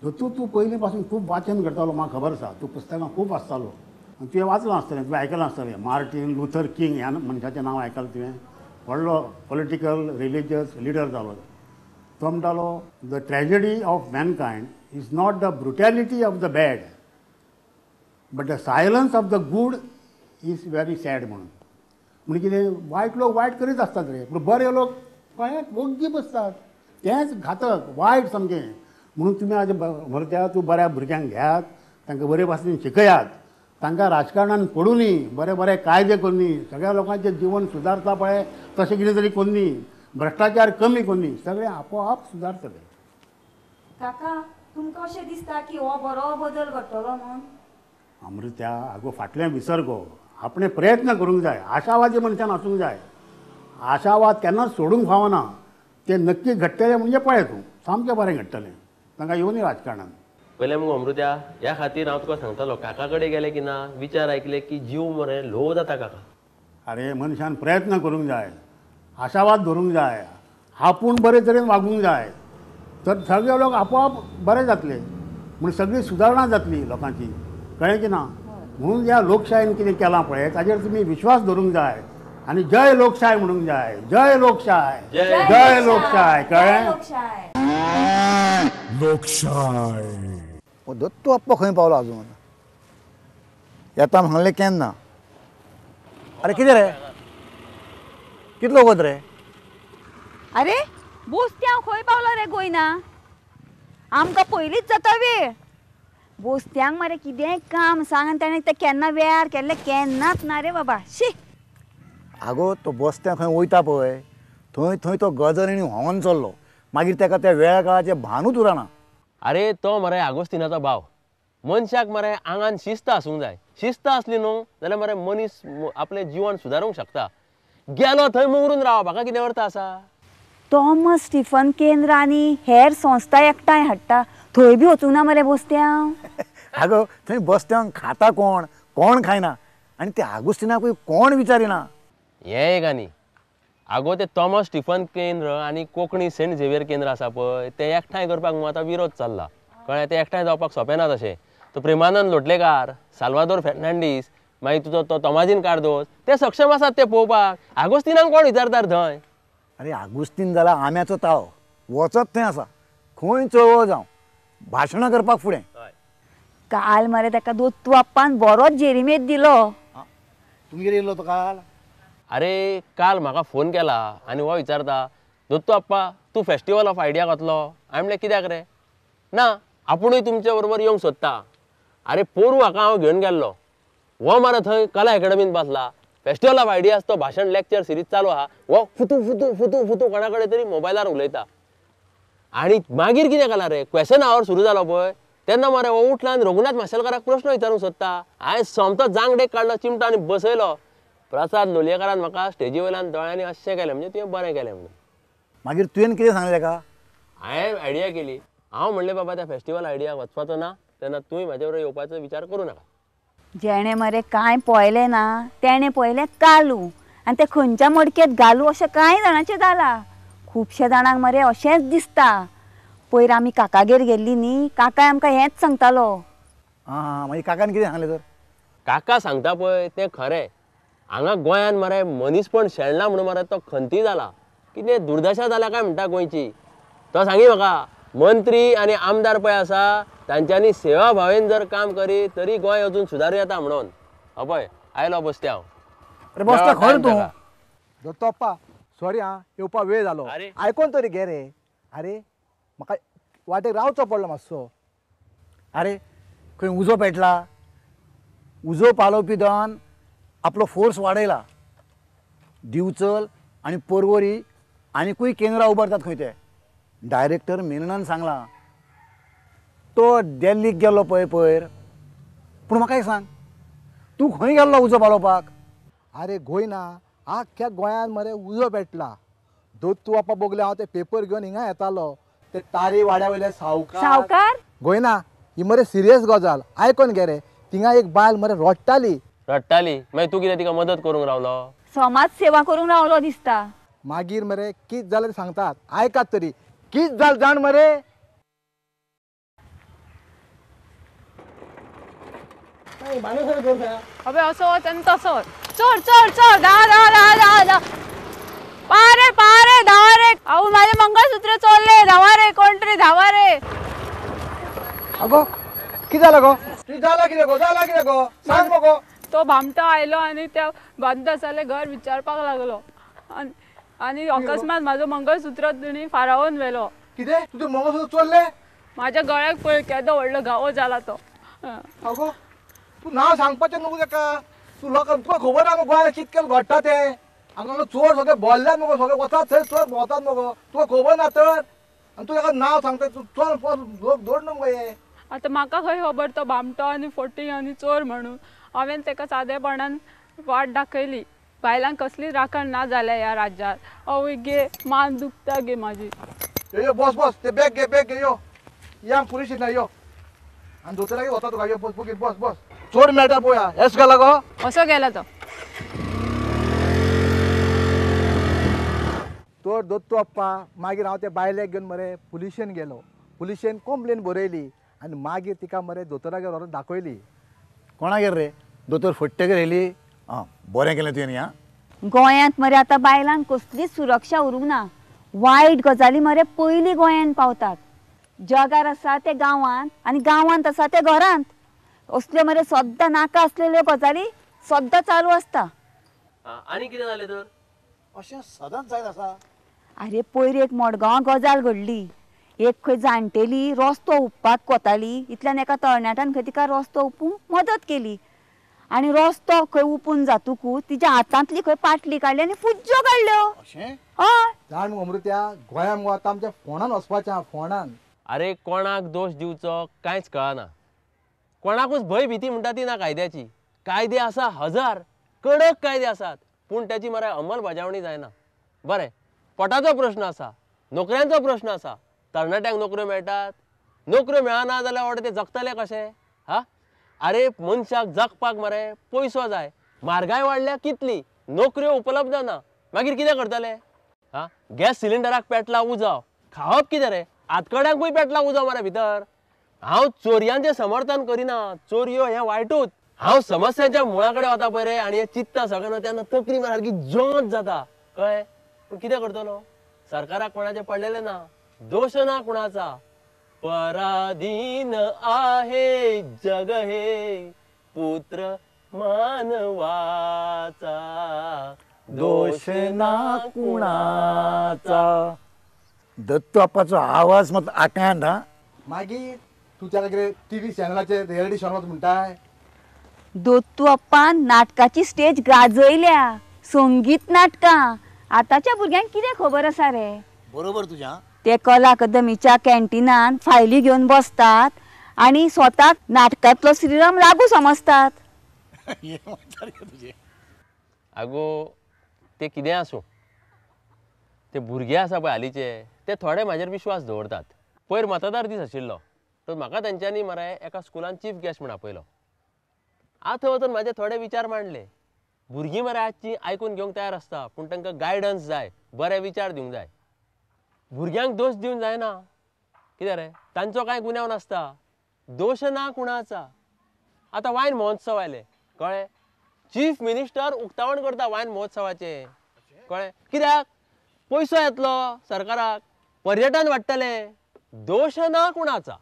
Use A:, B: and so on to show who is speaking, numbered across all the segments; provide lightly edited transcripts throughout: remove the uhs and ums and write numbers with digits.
A: दत्तू तूं पयलीं पासून खूब वाचन करतालो, म्हाका खबर आसा. तूं पुस्तकां खूब वाचतालो आनी तुवें वाचलां आसतलें, तुवें आयकलां आसतलें. मार्टीन लुथर किंग ह्या मनशाचें नांव आयकलां तुवें? व्हडलो पॉलिटिकल रिलिजियस लिडर जालो. तो म्हणटालो, the tragedy of mankind is not the brutality of the bad but the silence of the good is very sad म्हणून. म्हणजे कितें, वायट लोक वायट करीत आसतात रे, पूण बरे लोक कळ्ळें वग्गी बसतात, तेंच घातक वायट सामकें. म्हणून तुमी आज भरत्या तूं बऱ्या भुरग्यांक घेयात, तांकां बरे भाशेन शिकयात, तांकां राजकारणान पडुनी, बरे बरे कायदे करनी, सगळ्या लोकांचें जीवन सुदारता पळय तशें कितें तरी करनी, भ्रश्टाचार कमी करनी, सगळें आपोआप सुदारतलें.
B: काका, तुमकां अशें दिसता की हो बरो बदल घडटलो म्हूण?
A: अमृत्या, आगो फाटलें विसर गो, आपणें प्रयत्न करूंक जाय. आशावादी मनशान आसूंक जाय, आशावाद केन्नाच सोडूंक फावना. तें नक्की घडटलें म्हणजे पळय तूं, सामकें बरें घडटलें. तांकां येवनी राजकारणान.
C: पयलें मुगो अमृत्या, ह्या खातीर हांव तुका सांगतालो, काका कडेन गेलें की ना विचार आयकले की जीव मरे ल्हव जाता काका.
A: अरे मनशान प्रयत्न करूंक जाय, आशावाद धरूंक जाय, आपूण बरे तरेन वागूंक जाय, तर सगळे लोक आपोआप बरे जातले, म्हूण सगळी सुदारणा जातली लोकांची. कळ्ळें की ना? म्हणून ह्या लोकशायेन कितें केलां पळय ताजेर तुमी विश्वास धरूंक जाय आनी जय लोकशाय म्हणूंक जाय. जय लोकशाय, जय लोकशाय. कळ्ळें?
D: लोकशाय.
E: दत्तू आप्पा खंय पावलो अजून? येता म्हणलें केन्ना? अरे कितें रे, कितलो वगत रे?
B: अरे बोस्त्यांव खंय पावलो रे गोयना? आमकां पयलींच जाता वेळ. बोस्त्यांक मरे कितेंय काम सांग आनी ताणें तें केन्ना वेळार केल्लें केन्नाच ना रे बाबा. शी,
E: आगो तो बोस्त्यां खंय वयता पळय थंय थंय तो गजर आनी व्हांवन चल्लो, मागीर ताका त्या वेळा काळाचें भानूच उरना.
C: अरे तो मरे आगोस्तिनाचो भाव. मनशाक मरे आंगान शिस्त आसूंक जाय. शिस्त आसली न्हू जाल्यार मरे मनीस आपलें जिवन सुदारूंक शकता. गेलो थंय मुंगरून राव, म्हाका कितें अर्थ आसा?
B: थॉमस स्टिफन केंद्र आनी हेर संस्था एकठांय हाडटा, थंय बी वचूंक ना मरे बोस्त्यांव.
E: आगो थंय बोस्त्यांव खाता कोण, कोण खायना, आनी ते आगोस्तिनाकूय कोण विचारिना.
C: हें एक आनी आगो ते थॉमस स्टिफन केंद्र आनी कोंकणी सेंट झेवियर केंद्र आसा पळय, तें एकठांय करपाक मुगो आतां विरोध चल्ला. कळ्ळें? तें एकठांय जावपाक सोंपें ना तशें. तो प्रेमानंद लोटलेकार, साल्वादोर फेर्नांडीस, मागीर तुजो तो तोमाजीन कार्दोज, ते सक्षम आसात ते पळोवपाक. आगोस्तिनाक कोण विचारतात थंय?
E: अरे आगोस्तीन जाला आंब्याचो ताळो, वचत थंय आसा, खंय चळवळ जावं भाशणां करपाक फुडें.
B: काल मरे ताका दत्तू आप्पान बरोच जेरीमेद दिलो.
E: तुमगेर येयलो तो काल?
C: अरे काल म्हाका फोन केला आनी हो विचारता, दत्तू आप्पा तूं फेस्टिवल ऑफ आयडिया वतलो? हांवें म्हणलें कित्याक रे? ना आपुणूय तुमचे बरोबर येवंक सोदता. अरे पोरूं हाका हांव घेवन गेल्लो, हो मरे थंय कला एकेडमीन बसला, फेस्टिवल ऑफ आयडियाज तो भाशण लेक्चर सिरीज चालू आहा, हो फुतू फुतू फुतू फुतू कोणा कडेन तरी मोबायलार उलयता. आनी मागीर कितें केलां रे, क्वेशन our सुरू जालो पळय तेन्ना मरे हो उठला आनी रघुनाथ माशेलकाराक प्रश्न विचारूंक सोदता. हांवें सोमतो जांगडेक काडलो चिमटो आनी बसयलो. प्रसाद लोलयेकारान म्हाका स्टेजी वयल्यान दोळ्यांनी अशें केलें म्हणजे तुवें बरें केलें म्हणून.
E: मागीर तुवें कितें सांगलें ताका?
C: हांवें आयडिया केली, हांव म्हणलें बाबा त्या फेस्टिवल आयडियाक वचपाचो ना तेन्ना तूंय म्हाजे बरोबर येवपाचो विचार करूं नाका.
B: जेणें मरे कांय पळयलें ना तेणें पळयलें कालू, आनी तें खंयच्या मडकेंत घालू अशें कांय जाणांचें जालां. खुबशे जाणांक मरे अशेंच दिसता. पयर आमी काकागेर गेल्ली न्ही, काकाय आमकां हेंच सांगतालो.
E: आं, मागीर काकान कितें सांगलें तर?
C: काका सांगता पळय तें खरें. हांगा गोंयान मरे मनीसपण शेणलां म्हणून मरे तो खंती जाला. कितें दुर्दशा जाल्या काय म्हणटा गोंयची. तो सांगी म्हाका, मंत्री आनी आमदार पळय आसा तांच्यांनी सेवा भावेन जर काम करीत तरी गोंय अजून सुदारूं येता म्हणून. हय आयलो बसत्या.
E: अरे बसता खंय तूं?
F: दत्तू आप्पा सॉरी आं, येवपा वेळ जालो. आयकोन तरी घे रे. अरे म्हाका वाटेक रावचो पडलो मातसो.
E: अरे खंय उजो पेटला, उजो पालोवपी दळान आपलो फोर्स वाडयला. दिवचल आनी पर्वरी आनीकूय केंद्रां उबारतात खंय ते. डायरेक्टर मेननान सांगलां. तो दिल्लीक गेल्लो पळय पयर. पूण म्हाका एक सांग, तूं खंय गेल्लो उजो पालोवपाक?
F: अरे गोंयना आख्ख्या गोंयांत मरे उजो पेटला. दत्तू आप्पा बोगले हांव ते पेपर घेवन हिंगा येतालो, ते तारी वाड्या वयले सावकार.
B: सावकार?
F: गोंयना ही मरे सिरियस गजाल, आयकोन घे रे. थिंगा एक बायल मरे रडटाली.
C: रडटाली? मागीर तूं कितें तिका मदत करूंक रावलो?
B: समाज सेवा करूंक रावलो दिसता.
F: मागीर मरे कित जालें सांगतात, आयकात तरी. कित जालें जाण मरे?
D: अबे असो वच आनी तसो वच. चोर चोर चोर, धांव धांव धांव धांव धांव. पारे पारे धांवा रे, अहो माझे मंगळसूत्र चोरले, धांवा रे कोण तरी, धांवा रे.
F: अगो कितें जालां गो? तुजें जालां कितें गो? जालां कितें गो सांग मगो.
D: तो भामटो आयलो आनी त्या बांदासालें घर विचारपाक लागलो आनी अकस्मात म्हाजो मंगळसूत्र तिणी फारावन व्हेलो.
F: कितें? तुजें मंगळसूत्र चोरलें?
D: म्हाज्या गळ्याक पळय केदो व्हडलो घावो जाला तो.
F: अगो तूं नांव सांगपाचें न्हू ताका. तूं लोकांक तुका खबर ना गोंयांत कितकें घडटा तें. हांगा चोर सगळे भरल्यात मगो, सगळे वतात थंय चोर भोंवतात मगो. तुका खबर ना तर? आनी तूं ताका नांव सांगता, तूं चोर लोक दवर न्हू मगो हे.
D: आतां म्हाका खंय खबर तो भामटो आनी फटी आनी चोर म्हणून. हांवें ताका सादेपणान वाट दाखयली. बायलांक कसली राखण ना जाल्या ह्या राज्यात. अवय गे, मान दुखता गे म्हाजी.
F: यो बस बस, ते बॅग घे, बॅग घे. यो या पुलीस स्टेशनार यो आनी दोतोरागेर वता तुका. यो बस बस बस बस. चोर मेळटा पळोवया. हेच गेला गो?
D: असो गेला तो.
F: तर दत्तू अप्पा मागीर हांव त्या बायलेक घेवन मरे पुलिशेन गेलो. पुलिशेन कंप्लेन बरयली आनी मागीर तिका मरे दोतोरागेर व्हरून दाखयली.
E: कोणागेर रे? दोतोर फट्टेगेर येयली? आं बरें केलें तुवें न्ही. आं
B: गोंयांत मरे आतां बायलांक कसलीच सुरक्षा उरूंक ना. वायट गजाली मरे पयलीं गोंयांत पावतात. जगार आसा ते गांवांत आनी गांवांत आसा ते घरांत. असल्यो मरे सद्दां नाका आसलेल्यो गजाली सद्दां चालू आसता.
C: आनी कितें जालें तर?
A: अशें सदांच जायत आसा.
B: अरे पयर एक मडगांवां गजाल घडली. एक खंय जाणटेली रस्तो हुपपाक वताली, इतल्यान एका तरणाट्यान खंय तिका रस्तो हुपूंक मदत केली आनी रस्तो खंय हुपून जातकूच तिच्या हातांतली खंय पाटली काडली आनी फुज्जो काडल्यो. हय
F: जाण मुगो अमृत्या, गोंया मुगो आतां आमच्या फोंडान वचपाचें, फोंडान.
C: अरे कोणाक दोश दिवचो कांयच कळना. कोणाकूच भंय भीती म्हणटा ती ना कायद्याची. कायदे आसा हजार, कडक कायदे आसात, पूण त्याची मरे अंमलबजावणी जायना. बरें, पोटाचो प्रश्न आसा, नोकऱ्यांचो प्रश्न आसा. तरणाट्यांक नोकऱ्यो मेळटात? नोकऱ्यो मेळना जाल्यार ऑर्डर ते जगतले कशे? हा अरे मनशाक जगपाक मरे पयसो जाय. म्हारगाय वाडल्या कितली, नोकऱ्यो उपलब्ध ना, मागीर कितें करतले? हा गॅस सिलिंडराक पेटला उजो, खावप कितें रे? आतकड्यांकूय पेटला उजो मरे भितर. हांव चोरयांचें समर्थन करिना, चोरयो हें वायटूच. हांव समस्यांच्या मुळा कडेन वता पळय रे आनी हें चिंतता सगळ्यांना तेन्ना तकली सारकी जोत जाता. कळ्ळें? पूण कितें करतलो? सरकाराक कोणाचें पडलेलें ना, दोश ना कोणाचा. पराधीन आहे जग हे पुत्र मानवाचा,
E: दोष ना कुणाचा. दत्तू आप्पाचो आवाज मात आकांत. हा
F: मागीर तूं त्या कितें टीव्ही चॅनलाचेर रियलिटी शो म्हणटाय?
B: दत्तू अप्पान नाटकाची स्टेज गाजयल्या, संगीत नाटकां. आतांच्या भुरग्यांक कितें खबर आसा रे?
E: बरोबर तुज्या.
B: ते कला अकादमीच्या कॅन्टीनान फायली घेवन बसतात आनी स्वताक नाटकांतलो श्रीराम लागू समजतात.
C: आगो ते कितें आसूं, ते भुरगे आसा पळय हालींचे, ते थोडे म्हाजेर विश्वास दवरतात. पयर मतदार दीस आशिल्लो तर म्हाका तेंच्यांनी मरे एका स्कुलान चीफ गेस्ट म्हूण आपयलो. आतां थंय वचून म्हाजे थोडे विचार मांडले. भुरगीं मरे आजची आयकून घेवंक तयार आसता, पूण तांकां गायडन्स जाय, बरे विचार दिवंक जाय. भुरग्यांक दोश दिवंक जायना. कितें रे, तांचो कांय गुन्यांव नासता, दोश ना कुणाचा. आतां वायन महोत्सव आयले, कळ्ळें? चीफ मिनिस्टर उक्तावण करता वायन महोत्सवाचें, कळ्ळें? कित्याक? पयसो येतलो सरकाराक, पर्यटन वाडटलें. दोश ना कुणाचा.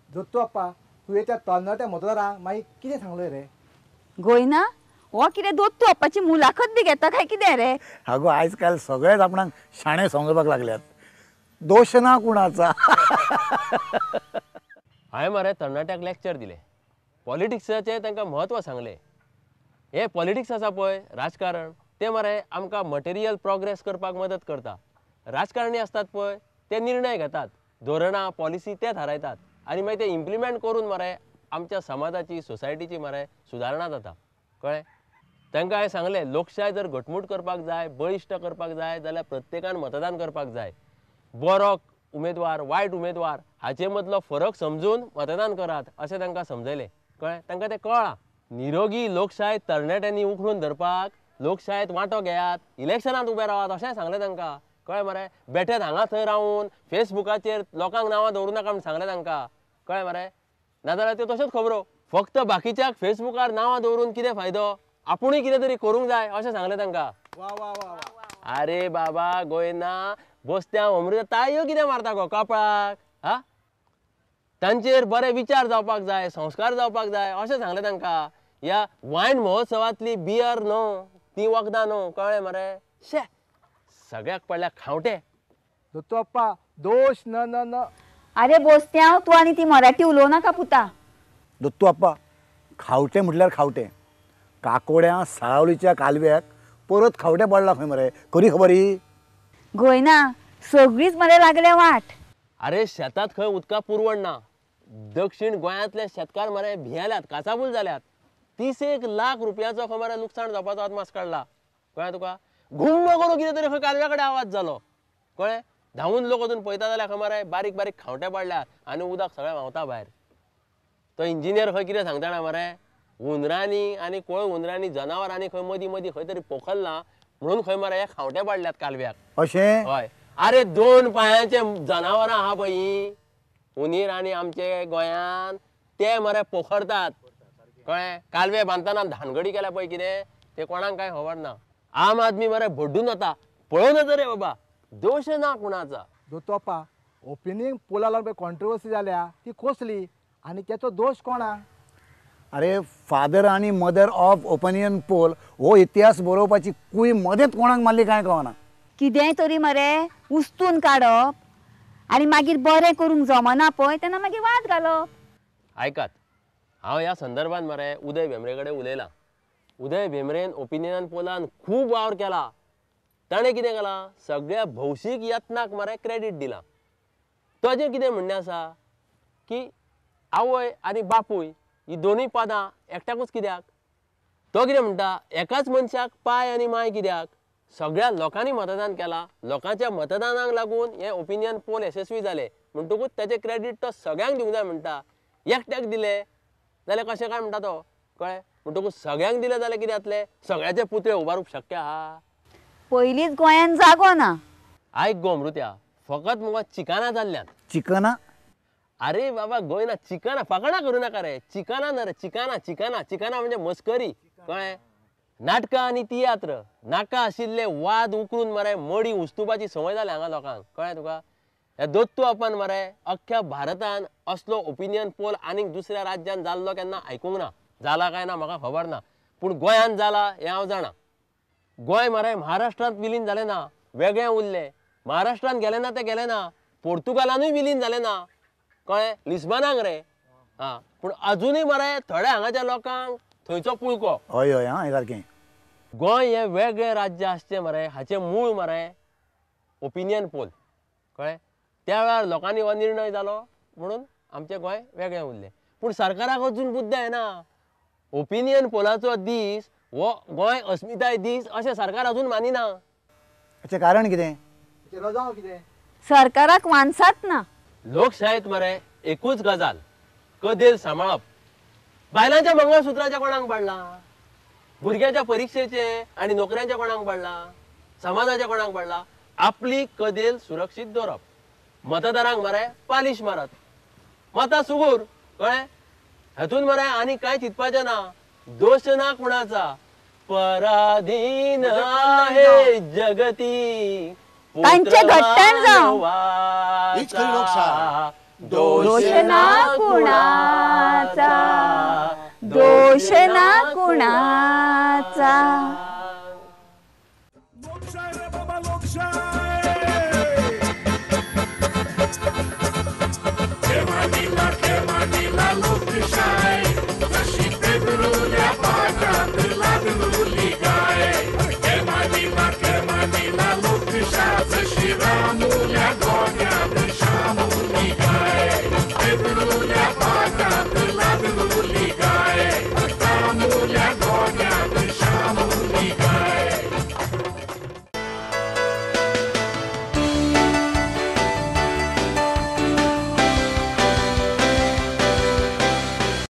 F: दत्तू आप्पा तुवें त्या तरणाट्या मतदारांक मागीर कितें सांगलें रे?
B: गोयना हो कितें दत्तू आप्पाची मुलाखत बी घेता काय कितें रे?
E: आगो आयज काल सगळेच आपणाक शाणे समजपाक लागल्यात. दोश ना कुणाचा.
C: हांवें मरे तरणाट्याक लेक्चर दिलें, पॉलिटिक्साचें तांकां म्हत्व सांगलें. हें पॉलिटिक्स आसा पळय, राजकारण, तें मरे आमकां मटेरियल प्रोग्रेस करपाक मदत करता. राजकारणी आसतात पळय, ते निर्णय घेतात, धोरणां पॉलिसी ते थारायतात आनी मागीर ते इम्प्लिमेंट करून मरे आमच्या समाजाची सोसायटीची मरे सुदारणा जाता. कळ्ळें? तांकां हांवें सांगलें, लोकशाय जर घटमूट करपाक जाय, बळिश्ट करपाक जाय जाल्यार प्रत्येकान मतदान करपाक जाय. बरो उमेदवार वायट उमेदवार हाचे मदलो फरक समजून मतदान करात अशें तांकां समजयलें. कळ्ळें? तांकां तें कळ्ळां. निरोगी लोकशाय तरणाट्यांनी उखलून धरपाक लोकशायेत वांटो घेयात, इलेक्शनांत उबे रावात अशें सांगलें तांकां. कळ्ळें मरे? बेठेत हांगा थंय रावून फेसबुकाचेर लोकांक नांवां दवरूं नाका म्हूण सांगलें तांकां. कळ्ळें मरे? नाजाल्यार त्यो तश्योच खबरो. फक्त बाकीच्याक फेसबुकार नांवां दवरून कितें फायदो, आपुणूय कितें तरी करूंक जाय अशें सांगलें तांकां. अरे बाबा गोंयना बसत्या अमृता तायो कितें मारता गो कपळाक, हा तांचेर बरे विचार जावपाक जाय, संस्कार जावपाक जाय अशें सांगलें तांकां. ह्या वायन महोत्सवांतली बियर न्हू, ती वखदां न्हू, कळ्ळें मरे? शे सगळ्याक पडल्या खावटे.
F: दत्तू आप्पा दोश न न न.
B: अरे बोस्त्यांव तूं आनी ती मराठी उलोवं नाका पुता.
E: दत्तू आप्पा खावटे म्हटल्यार खावटे, काकोड्या साळावलीच्या कालव्याक परत खावटे पडला खंय मरे, खरी खबर ही?
B: गोंयना सगळीच मरे लागल्या वाट.
C: अरे शेतात खंय उदका पुरवण ना, दक्षिण गोंयांतले शेतकार मरे भियेल्यात, काचाबूल जाल्यात. 30 लाख रुपयाचो खंय मरे लुकसाण जावपाचो अदमास काडला, कळ्ळें तुका? घुम्म करून कितें तरी खंय कालव्या कडेन आवाज जालो, कळ्ळें? धांवून लोक वचून पळयता जाल्यार खंय मरे बारीक बारीक खावटे पडल्यात आनी उदक सगळें व्हांवता भायर. तो इंजिनियर खंय कितें सांगता ना मरे, हुंदरांनी आनी कोळ हुंदरांनी जनावरांनी खंय मदीं मदीं खंय तरी पोखरलां म्हणून खंय मरे हे खावटे पडल्यात कालव्याक.
E: अशें?
C: हय. अरे 2 पांयांचे जनावरां आहा पळय हीं हुंदीर आनी आमचे गोंयान ते मरे पोखरतात, कळ्ळें? कालवे बांदतना धानगडी केल्या पळय कितें ते कोणाक कांय खबर ना. आम आदमी मरे भड्डून वता, पळोवन रे बाबा, दोश ना कोणाचा.
F: दत्तू आप्पा ओपिनियन पोला लागून कॉन्ट्रोवर्सी जाल्या ती कसली आनी तेचो दोश कोणा?
E: अरे फादर आनी मदर ऑफ ओपिनियन पोल हो इतिहास बरोवपाची कूय मदेंत कोणाक मारली कांय कळना.
B: कितेंय तरी मरे उस्तून काडप आनी मागीर बरें करूंक जमना पळय तेन्ना मागीर वाद घालप.
C: आयकात, हांव ह्या संदर्भात मरे उदय भेंब्रे कडेन उलयलां. उदय भेंब्रेन ओपिनियन पोलान खूब वावर केला. ताणें कितें केलां, सगळ्या भौशीक यत्नाक मरे क्रेडीट दिलां. ताजें कितें म्हणणें आसा की आवय आनी बापूय ही दोनूय पदां एकट्याकूच कित्याक? तो कितें म्हणटा, एकाच मनशाक पाय आनी माय कित्याक? सगळ्या लोकांनी मतदान केलां, लोकांच्या मतदानाक लागून हें ओपिनियन पोल यशस्वी जालें, म्हणटकूच ताचें क्रेडीट तो सगळ्यांक दिवंक जाय म्हणटा. एकट्याक दिलें जाल्यार कशें काय म्हणटा तो, कळ्ळें? म्हणटकूच सगळ्यांक दिलें जाल्यार कितें जातलें, सगळ्याचे पुतळे उबारूंक शक्य आहा?
B: पयलींच गोंयांत जागो ना.
C: आयक गो अमृत्या, फकत मुगो चिकानां जाल्ल्यान.
E: चिकनां?
C: अरे बाबा गोंयना चिकानां फकाणां करूं नाका रे. चिकानां ना रे, चिकानां चिकानां चिकानां म्हणजे मस्करी, कळ्ळें? नाटकां आनी तियात्र नाका आशिल्ले वाद उकरून मरे मडी उस्तुपाची संवय जाल्या हांगा लोकांक, कळ्ळें तुका? ह्या दत्तू आपान मरे अख्ख्या भारतान असलो ओपिनियन पोल आनीक दुसऱ्या राज्यान जाल्लो केन्ना आयकूंक ना. जाला काय ना म्हाका खबर ना, पूण गोंयांत जाला हें हांव जाणा. गोंय मरे महाराष्ट्रांत विलीन जालें ना, वेगळें उरलें. महाराष्ट्रांत गेलें ना तें गेलें ना, पोर्तुगालानूय विलीन जालें ना, कळ्ळें? लिस्बनाक रे. आं, पूण अजुनूय मरे थोड्या हांगाच्या लोकांक थंयचो पुळको.
E: हय हय, आं सारकें.
C: गोंय हें वेगळें राज्य आसचें मरे हाचें मूळ मरे ओपिनियन पोल, कळ्ळें? त्या वेळार लोकांनी हो निर्णय जालो म्हणून आमचें गोंय वेगळें उरलें. पूण सरकाराक अजून बुद्द येना. ओपिनियन पोलाचो दीस हो गोंय अस्मिताय दीस अशें सरकार अजून मानिना.
E: हाचें कारण कितें?
F: कितें
B: सरकाराक वानसात ना.
C: लोकशायेत मरे एकूच गजाल, कदेल सांबाळप. बायलांच्या मंगळसुत्राच्या कोणाक पडलां, भुरग्यांच्या परिक्षेचे आनी नोकऱ्यांच्या कोणाक पडलां, समाजाच्या कोणाक पडलां? आपली कदेल सुरक्षीत दवरप. मतदारांक मरे पालिश मारत, मतां सुगूर, कळ्ळें? हातून मरे आनी कांय चिंतपाचें ना. दोश ना कोणाचा, पराधीन आहे जगती,
B: तांचें घट्टण जावं. दोश ना कुणाचा, दोष ना कुणाचा.